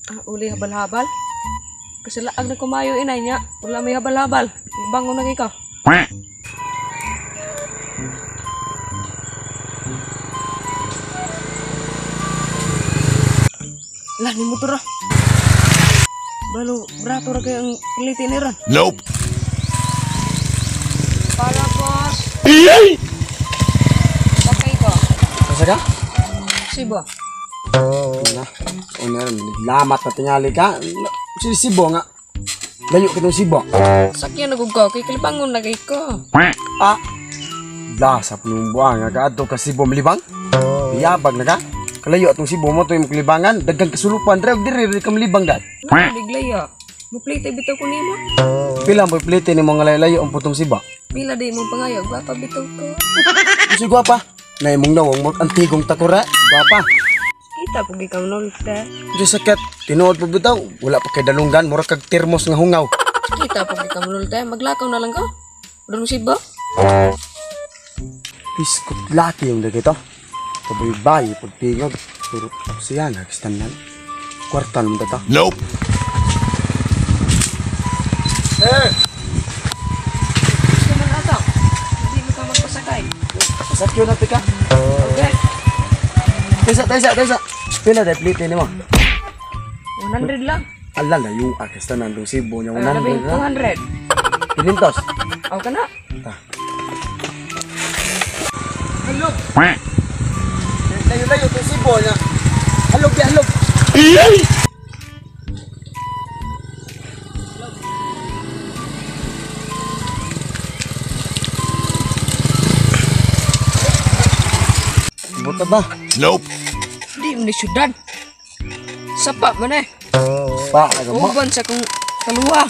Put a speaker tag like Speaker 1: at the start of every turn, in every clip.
Speaker 1: Ah, uli habal-habal. Kasi laag na kumayo inay niya. Wala may habal-habal. Bangon na ikaw. Lah, ni motor ah. Balo, brato ra kayo ang pilitin ni ron.
Speaker 2: Nope.
Speaker 1: Para, boss. Sakay ko.
Speaker 3: Asa ka?
Speaker 1: Sibo.
Speaker 3: Na. Una, lamat na tingali ka. Sibo nga. Layo kitong sibo.
Speaker 1: Sakyan na ko. Kay kalibangon na kay ko.
Speaker 3: Ah. La, sa punong buwang nga kaadto ka sibo malibang. Yabag na ka. Kalayo atong sibo mo to yung kalibangan. Dagang kasulupan. Dre, diri diri ka malibang dad.
Speaker 1: Ano, liglayo. Muplite bitaw ko nimo.
Speaker 3: Pila mo plite ni mga layo-layo ang putong siba.
Speaker 1: Pila di mo pangayo. Gwapa bitaw ko.
Speaker 3: Kasi gwapa. Na imong nawong mo antigong takura. Gwapa.
Speaker 1: Kita po ikaw nolte.
Speaker 3: Di sakit. Tinuod po bitaw. Wala pa kay dalunggan. Mura kag termos nga hungaw.
Speaker 1: Kita po ikaw nolte. Maglakaw na lang ko. Doon sibo.
Speaker 3: Biskot laki yung dagito. Pabay-bay, pagtingog. Pero siya na, kastanan. Kwarta naman tata.
Speaker 2: Nope.
Speaker 3: Sir!
Speaker 1: Gusto man ata. Hindi mo ka magpasakay.
Speaker 3: Pasakyo na tika.
Speaker 1: Okay.
Speaker 3: Tesa, tesa, tesa. Pila dahil plite ni mo.
Speaker 1: 100 lang.
Speaker 3: Ala, layo ah, kastanan dong Cebu niya.
Speaker 1: Ay, labing
Speaker 3: 100 na.
Speaker 1: 200.
Speaker 3: Pinintos.
Speaker 1: Aw ka na.
Speaker 3: Ta.
Speaker 1: Halog.
Speaker 3: Layo-layo itong Cebu niya. Halog, di halog. Buta ba?
Speaker 2: Nope.
Speaker 1: Di mo ni syudad. Sapa man eh.
Speaker 3: Pa, aga mo.
Speaker 1: Uban sa kong kaluwa.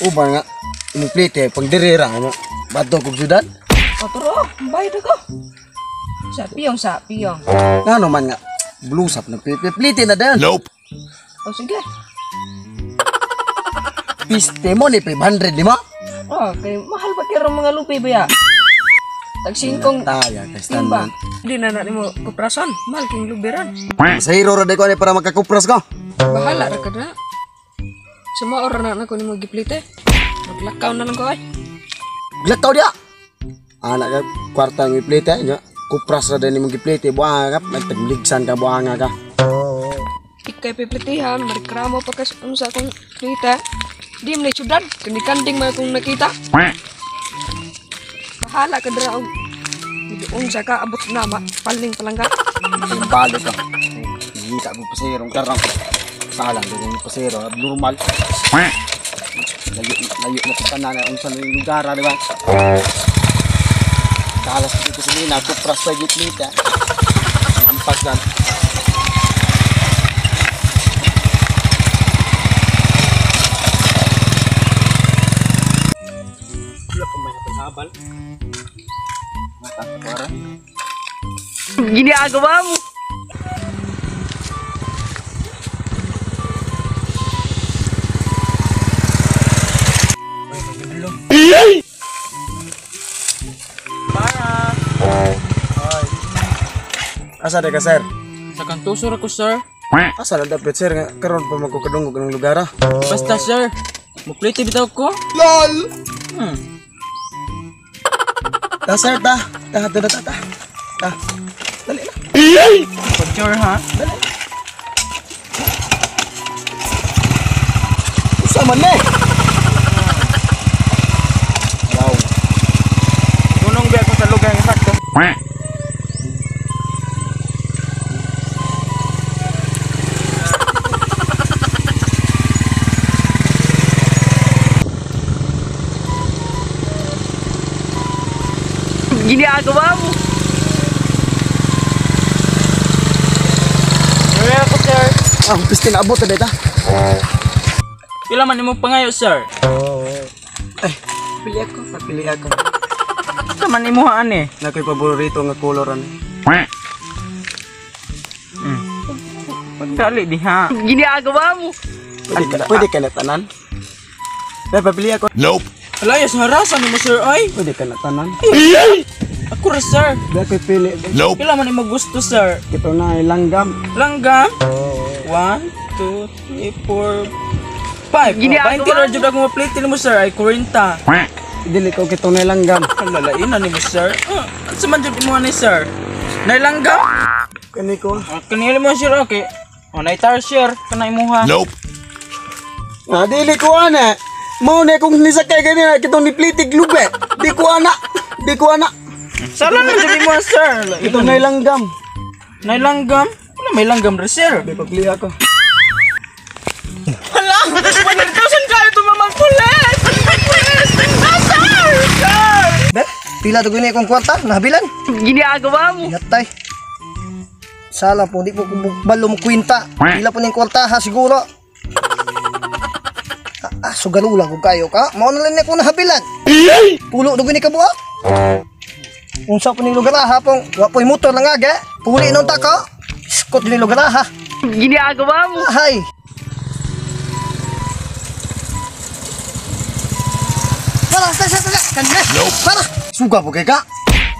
Speaker 3: Uban nga. Imong plite, pang dirira. Ano? Bato kog syudad.
Speaker 1: O turo, bayad ako. Sa piyong, sa piyong.
Speaker 3: Ngano man nga. Blusap na plite na dayon.
Speaker 2: Nope.
Speaker 1: O sige.
Speaker 3: Piste mo ni 500 lima.
Speaker 1: O, kay mahal ba kaya mga lupi ba ya? Tag singkong
Speaker 3: Taya, kay
Speaker 1: timba.
Speaker 3: standard.
Speaker 1: Di na na nimo kuprason. Mahal king lubiran.
Speaker 3: Masahiro ra day ko ani para makakupras ko.
Speaker 1: Bahala ra ka na. Sumaor na na ko nimo giplite. Maglakaw na lang ko ay.
Speaker 3: Glakaw dia. Anak ka kwarta ng iplite nya. Kupras ra day nimong giplite buanga ka, nagtagligsan ka buanga ka.
Speaker 1: Ikay piplitihan, marikramo pa kas unsa akong plite. Di man ni syudad, kani kanding man akong nakita. Bahala ka dira og unsa ka abot na ma paling palangga.
Speaker 3: Balo ka. Hindi ka mo pasirong karang. Salang day mo pasiro, abnormal. Layo layo na sa tanan unsa na yung lugar, di ba? Kalas dito sa nina, kupras pa giplite. Nampas lang. Wala pa may habal. Mata,
Speaker 1: Ginagawa mo.
Speaker 4: Para.
Speaker 3: Asa de ka, sir?
Speaker 4: Sa kantusor ako, sir.
Speaker 3: Asa na dapat, sir? Nga karon pa magkukadungog ng lugar, ah.
Speaker 4: Basta, sir. Muplite bitaw ko.
Speaker 3: LOL!
Speaker 4: Hmm.
Speaker 3: Ta, sir, ta. Ta, ta, ta, ta. Ta. Dali na.
Speaker 4: Picture, ha?
Speaker 3: Dali. Usa man eh. Wow.
Speaker 4: Dunong biya ko sa lugar nga sakto. Ginagawa mo. Sir, ako, sir.
Speaker 3: Ah, piste na abot na dita.
Speaker 4: Pila man imong pangayo, sir?
Speaker 3: Ay, pili ako, pili ako.
Speaker 4: Sa man imuhaan eh.
Speaker 3: Na ko'y paborito nga color ani.
Speaker 4: Pagdali diha. Ginagawa mo.
Speaker 3: Pwede ka na tanan. Dahil pabili ako.
Speaker 2: Nope.
Speaker 4: Alayas, harasan mo, sir, ay.
Speaker 3: Pwede ka na tanan.
Speaker 4: Ako ra, sir.
Speaker 3: Di ako'y pili.
Speaker 2: Nope.
Speaker 4: Pila man imong gusto, sir?
Speaker 3: Ito na ay langgam.
Speaker 4: Langgam? 1, 2, 3, 4, 5. Oh, 20 ra jud ako maplite nimo sir ay 40.
Speaker 3: Dili ko kitong nilanggam.
Speaker 4: Lalainan nimo sir. Unsa man jud imo ni sir? Nailanggam?
Speaker 3: Kani ko.
Speaker 4: Kanila mo sir okay. Oh, naitar sir kana imuha.
Speaker 2: Nope.
Speaker 3: Ah, dili ko ana. Mao na kung nisakay ganina kitong niplitig lube. Di ko ana. Di ko ana.
Speaker 4: Sala na jud imo sir.
Speaker 3: Kitong nilanggam.
Speaker 4: Nailanggam? Wala may langgam ra sir.
Speaker 3: Di pagliha ko.
Speaker 4: Hala! 100,000 kayo tumamang pulis! Pulis! Ah, sir! Sir!
Speaker 5: Be, pila to gini akong kwarta, nahabilan.
Speaker 1: Ginagawa mo.
Speaker 5: Ingatay. Sala po, di po balo mo kwinta. Pila po ning kwarta ha siguro. Ah, sugalula ko kayo ka. Mao na lang ni akong nahabilan. Pulo do gini ka buak. Unsa po ning lugar ha pong wa po'y motor lang aga. Puli nun ta ko. Iskot ni lugar ha.
Speaker 1: Ginagawa mo.
Speaker 5: Hay. Para, tara, tara, kanina. Para.
Speaker 3: Suga po kay ka.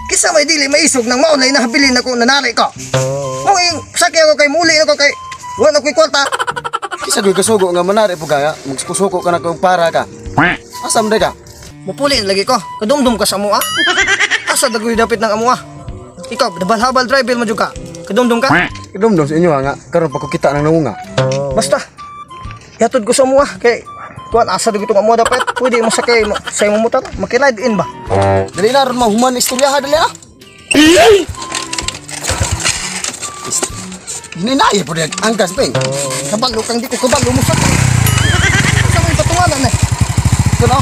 Speaker 5: Kisa may dili maisog nang maunay na habilin ako nanari ko. Mo ing sakay ako kay muli ako kay wala na ko'y kwarta.
Speaker 3: Kisa ko'y kasugo nga manari po kaya. Magsuko ka na kung para ka. Asam de ka?
Speaker 5: Mupuli na lagi ko. Kadumdum ka sa amoa. Asa dagoy dapit ng amoa. Ikaw, habal driver mo jud ka. Kadumdum ka?
Speaker 3: Idumdum sa inyo nga karon pa ko kita nang nangunga.
Speaker 5: Basta. Yatod ko sa amoa kay kuan asa dagoy tong amoa dapat. Pwede mo sakay mo sa imong motor. Makiride in ba?
Speaker 3: Dali na ron mahuman istorya ha dali ah. Ninaya po diyan angkas ping.
Speaker 5: Kabalo kang di ko kabalo mo sakay. Sa may patunganan eh.
Speaker 3: Kuno.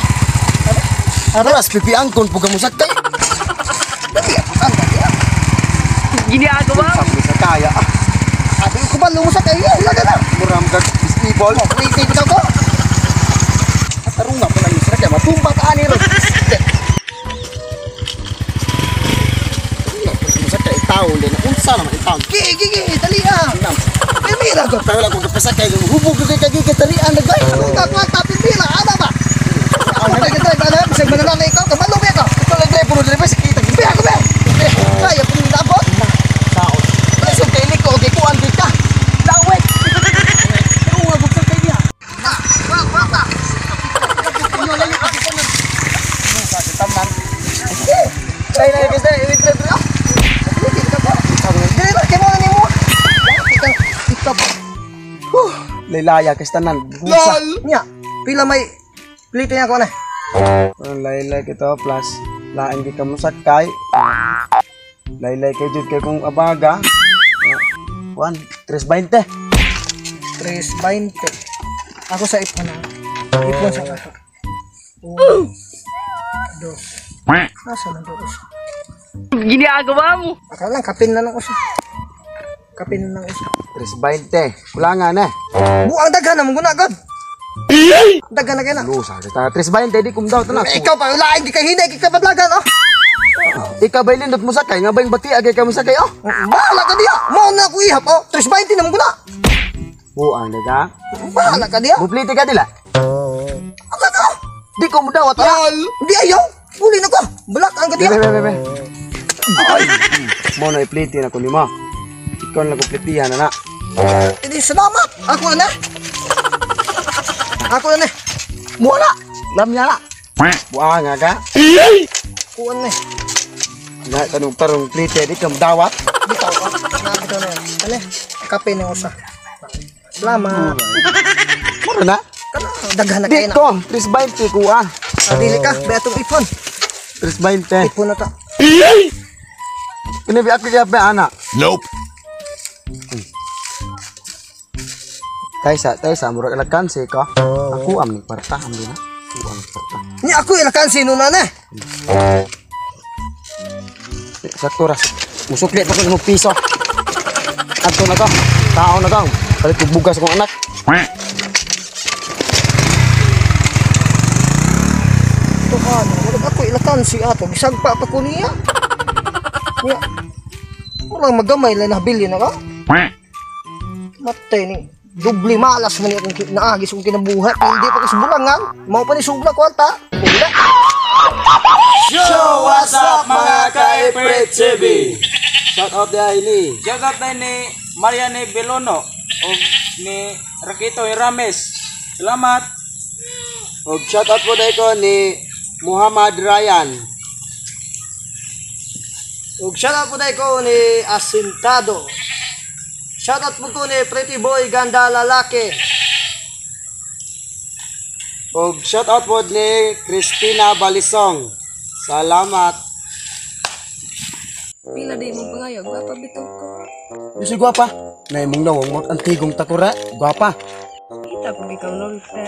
Speaker 3: Aras pipi angkon po ka musakay.
Speaker 5: Dali ako ang dali.
Speaker 1: Ginagawa mo.
Speaker 3: Sabi sa kaya ah.
Speaker 5: Abi ko kabalo mo sakay. Wala na.
Speaker 3: Muram kag festival.
Speaker 5: Wait, bitaw ko.
Speaker 3: Tarunga po lang sila kaya matumba ka ani ron. Musakay taon din. Unsa naman itaon?
Speaker 5: Gi, gi, gi, dali ah. Pimira ko.
Speaker 3: Tayo lang kung kapasakay hubog kay kagi katalian nagay.
Speaker 5: Ano ka kwarta pimira ana ba? Ako pa gid drive ana, bisag mananay ikaw, kabalo ba ka?
Speaker 3: Ito lang drive puro drive sa kita.
Speaker 5: Biya ko ba? Kaya pud nabot.
Speaker 3: Taon. Ay kay liko okay kuan gid ka. Lawet. Tarunga gud sa kay niya.
Speaker 5: Wa, kwarta.
Speaker 3: Try na guys, dali drive ah.
Speaker 5: Dili ba kay mo na nimo? Ikaw, ikaw ba?
Speaker 3: Huh, laylaya kay tanan. Busa.
Speaker 5: Nya, pila may plite niya ko na.
Speaker 3: Ang laylay kito plus lain gid ka musakay. Laylay kay jud kay kung abaga. Kuan 3.20.
Speaker 5: 3.20. Ako sa ipon na. Ipon sa ako. Un, dos. Asa man to usa?
Speaker 1: Ginagawa mo.
Speaker 5: Aka lang, kapin na lang usa. Kapin na lang usa.
Speaker 3: 3.20. Kulangan na.
Speaker 5: Buang daghan na mong guna god. Daghan na kay na.
Speaker 3: Lusa kita 3.20 di kum daw tanan.
Speaker 5: Ikaw pa lain di kay hinay kay kabadlagan oh.
Speaker 3: Ikaw bay lindot mo sakay nga bayng bati agay ka mo sakay oh.
Speaker 5: Bahala ka diya. Mao na ako ihap oh. 3.20 na mong guna.
Speaker 3: Buang daga.
Speaker 5: Bahala ka diya.
Speaker 3: Buplite ka dila.
Speaker 5: Ako ka.
Speaker 3: Di ko mo dawat ah.
Speaker 5: Di ayaw. Uli na ko. Balak ang ka diya.
Speaker 3: Be be be. Ay. Mo na iplite na ko nimo. Ikaw na ko plitihan na na.
Speaker 5: Hindi, salamat. Ako na na. Ako na na.
Speaker 3: Mo na. Lam niya na. Buang nga ka.
Speaker 5: Kuan na.
Speaker 3: Na tanong tarong plite di ka mo dawat.
Speaker 5: Bitaw ah. Bitaw na yan. Ano? Kape na usa. Salamat.
Speaker 3: Moro na.
Speaker 5: Kana daghan na
Speaker 3: Di
Speaker 5: kayo na.
Speaker 3: ko 3.20 ko ah.
Speaker 5: Ah, dili ka. Bay atong ipon.
Speaker 3: 3.20.
Speaker 5: Ipon na ta.
Speaker 3: Kini bi ako kaya ba ana.
Speaker 2: Nope.
Speaker 3: Kaysa taysa murag alakanse ka. Ako am ning kwarta am na. Ako am kwarta.
Speaker 5: Ni ako ilakan sino na na.
Speaker 3: Sakto ra. Musukli pa ko ng piso. Adto na to. Tao na to. Palit kog bugas akong anak.
Speaker 5: Tuhan, murag ako ilakan si ato. Bisagpa pa ko niya. Niya. Murag magamay lang nabili na ka. Matay ni. Dubli malas man akong naagis akong kinabuhat. Hindi pa kasi bulangan. Mao pa ni sugla kwarta. Wala.
Speaker 4: Yo, what's up mga ka-April TV?
Speaker 3: Shout out dai ni.
Speaker 4: Shout out ni Mariane Belono o ni Rakito Rames. Salamat.
Speaker 3: Og shout out po dai ko ni Muhammad Ryan.
Speaker 5: Ug shoutout po dai ko ni Asintado. Shoutout po ko ni Pretty Boy Ganda Lalaki.
Speaker 3: Og shout out po ni Christina Balisong. Salamat.
Speaker 1: Pila di mong pangayo, gwapa bitaw ko.
Speaker 3: Yung si gwapa. Na imong nawong mo antigong takura. Gwapa.
Speaker 1: Kita pag ikaw norte.